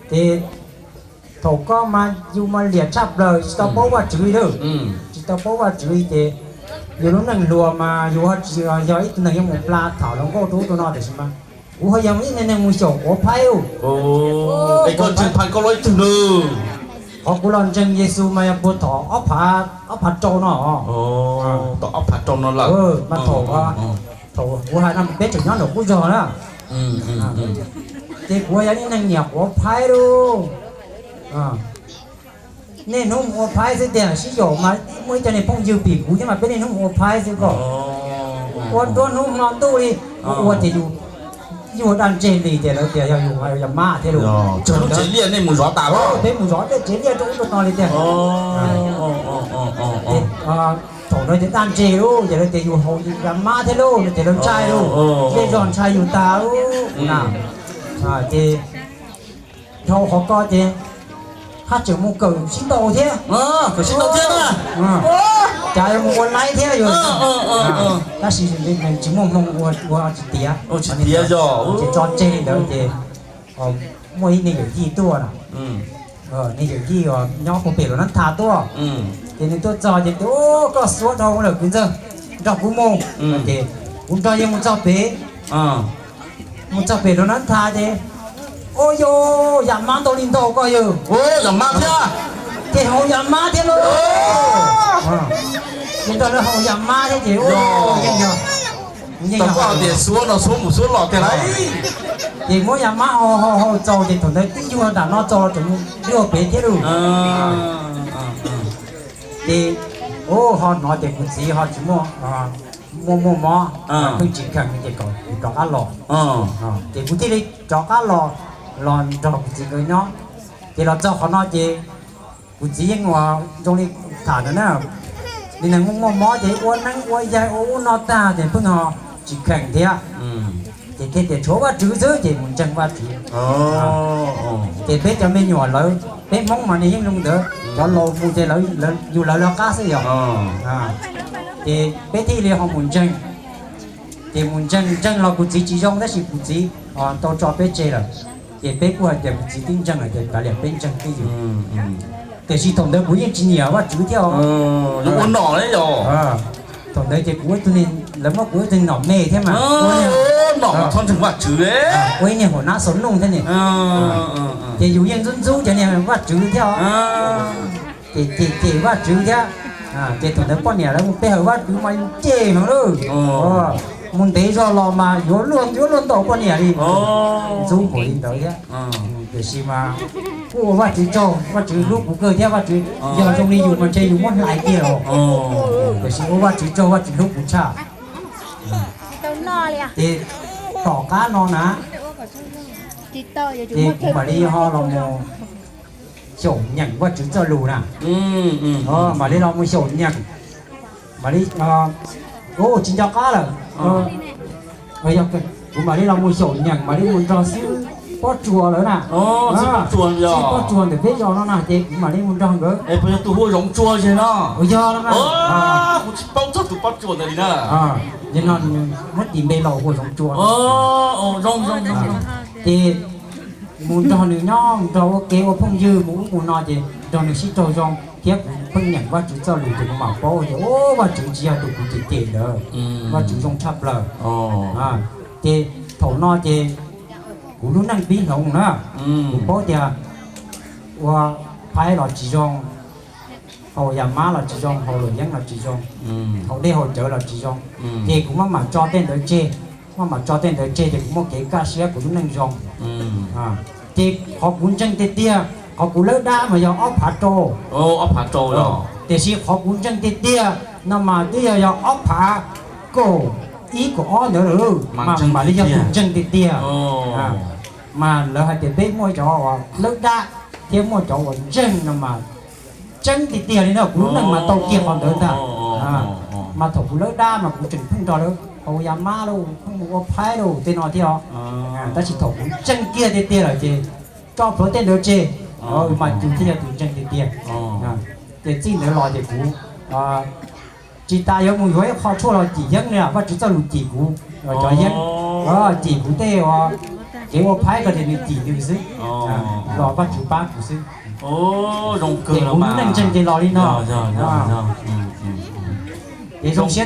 Ces thaum koj mas yus mas liam tshaj plaws tsis tau paub Vajtswv li, tsis tau paub Vajtswv li ces yus lub neej hluas mas yus ho tsis yog ib tug neeg yuav mus pla tham hluas nkauj rau ub rau no tiam sis mas kuv ho yog ib tug neeg mus xyaum quav phaib. Koj ntseeg pha koj los ib tug na. Qhov kuv los ntseeg Yexus mas yog puag thaum ob phav rau no. Thaum ob phav rau no lawm mas thaum, thaum kuv hais no peb tseem nyob nram qub zog na. Ces kuv yog ib neeg nyiam quav phaib lauj. Niaj hnub mus ua phaib xwb tiag, sib yaum mas muaj ib co niag phooj ywg pim kuv thiab mas peb niaj hnub mus ua phaib xwb koj. Ua nruab hnub hmo ntuj li, ua ces yus, yus daj ntseg li tias lawv tias yog yus yog mab thiab lauj. Tsev liaj nej mus zov tas los? Peb mus zov tej tsev liaj rau ub rau no li tiag. Thaum no ces daj ntseg lauj, ces lawv tias yus haus yam mab thiab lauj, lawv tias lawv ntshai lauj, zej zog ntshai yus tas lauj na. Ces dhau qhov ko ces haj tseem mus kawm sib ntaus thiab. Kawm sib ntaus thiab na. Cas yuav mus ua laib thiab yus. Tab sis tsis muaj hmoo ua tsis tiav, tsis tiav yog ces tso tseg li ntawd ces muaj ib niag yawm yij tuaj na. Niag yawm yij nyob puag pem Luas Nab Tha tuaj. Ces nws tuaj txog ces tias, Koj suav dhau lawm kwv ntxawg, nrog kuv mus. Ces kuv nrog yawg mus txog pem, mus txog pem Luas Nab Tha ces, ua yam mab ntau li ntau koj yawg. Yam mab thiab. Ces haus yam mab thiab lauj. Ces nrog lawv haus yam mab thiab ces yeej yog, yeej yog tias suav no suav mus suav los tiag lauj. Ces muab yam mab haus haus haus txaus ces thaum ntawd twb yuag nram no txaus los tseem mus yuag pem thiab lauj. Ces ho hnov tias kuv txiv ho tsis muaj, muaj muaj mob, pheej tsis kheev ces kom kuv rov qab los. Ces kuv thiaj li rov qab los, los nrog kuv txiv nkawd nyob. Ces los txog qhov no ces kuv txiv yeej ua zoo li tham ntawd na, li neeg muaj muaj mob ces ua neeb ua yaig ua ub no tag ces pheej ho tsis kheev thiab. Ces thiaj tias tshuav Vajtswv xwb ces mus ntseeg Vajtswv. Ces peb cov me nyuam lawv, peb Hmoob mas nws yeej zoo ntawd, cov laus mus ces yus lawv lawv qab xwb yog. Ces peb thiaj li ho mus ntseeg. Ces mus ntseeg ntseeg los kuv txiv tsis zoo tab sis kuv txiv tau tso peb tseg lawm. Ces peb kuj hais tias kuv txiv twb ntseeg lawm ces kav liam peb ntseeg twj ywm. Tiam sis thaum ntawd kuv yeej tsis nyiam Vajtswv thiab os. Thaum ntawd ces kuv ua tug niag, lawv muab kuv ua tug nom me thiab mas, nom txhob ntseeg Vajtswv, ua ib niag hauv nab xaus nuj thiab ne. Ces yus yeej ntxub ntxub cov niag Vajtswv thiab os. Ces cem cem Vajtswv thiab. Ces thaum ntawd poj niam lawv mus pe hawm Vajtswv mas cem heev lawm. Mus ntev zog los mas yuav luag yuav luag ntaus poj niam li. Ntxub npaum li ntawd thiab. Tiam sis mas kuj ua Vajtswv tsaug, Vajtswv hlub kuv kawg thiab Vajtswv yog zoo li yus mas ntshe yus muab hlais kiag os. Tiam sis ua Vajtswv tsaug, Vajtswv hlub kuv tshaj. Ces tom qab no na, ces kuv mam li ho los mus xyaum nyeem Vajtswv txoj lus na. Mam li los mus xyaum nyeem, mam li, tsis nco qab lawm. Kuv mam li los mus xyaum nyeem, mam li mus nrog xib pob tsuas lawm na. Xib pob tsuas ntawm peb zos no na ces kuv mam li mus nrog nkawd. Yog, kuv tsis paub txog tus pob tsuas ntawd li na. Muab tis npe los hu Zoov Tsua. Ces mus nrog nws nyob, mus nrog ua ke ua phooj ywg mus ub mus no ces nrog nws sib raug zoo thiab kuv pheej nyeem Vajtswv txoj lus ces kuv mam paub tias Vajtswv tsis yog tus kuv cem cem ntawd, Vajtswv zoo tshaj plaws. Ces thaum no ces kuv lub neej pib hloov na, kuv paub tias ua phaib los tsis zoo, haus yam mab los tsis zoo, haus luam yeeb los tsis zoo, haus dej haus cawv los tsis zoo. Ces kuv maj mam tso tej ntawd tseg, maj mam tso tej ntawd tseg ces kuv muaj kev kaj siab kuv lub neej zoo. Ces qhov kuv ntseeg tiag tiag, qhov kuv lawb dab mas yog ob phav rau, tiam sis qhov kuv ntseeg tiag tiag no mas twb yog yog ob phav kaum ib kaum ob ntawd lawm, mas mam li yog tus ntseeg tiag tiag. Mas lawv hais tias peb muaj cov uas lawb dab thiab muaj cov uas ntseeg no mas tseeb tiag tiag li no, kuv lub neej mas tau kiag qhov ntawd ntag. Mas thaum kuv lawb dab mas kuv tseem pheej nrog lawv haus yam mab lauj, pheej mus ua phaib lauj tej no thiab os. Tab sis thaum kuv ntseeg kiag tiag tiag lawm ces tso plhuav tej ntawd tseg, mas yus thiaj yog tus ntseeg tiag tiag. Ces txij ntawd los ces kuv tsis tas yuav mus yuav ib qho tshuaj los cim yeeb li, Vajtswv txoj lus cim kuv, cov yeeb, cim kuv tej uas Kev ua phaib ko ces nws tim nws xwb, los Vajtswv pab kuv xwb. Ces kuv lub neej ntseeg ces los li no. Ces zoo siab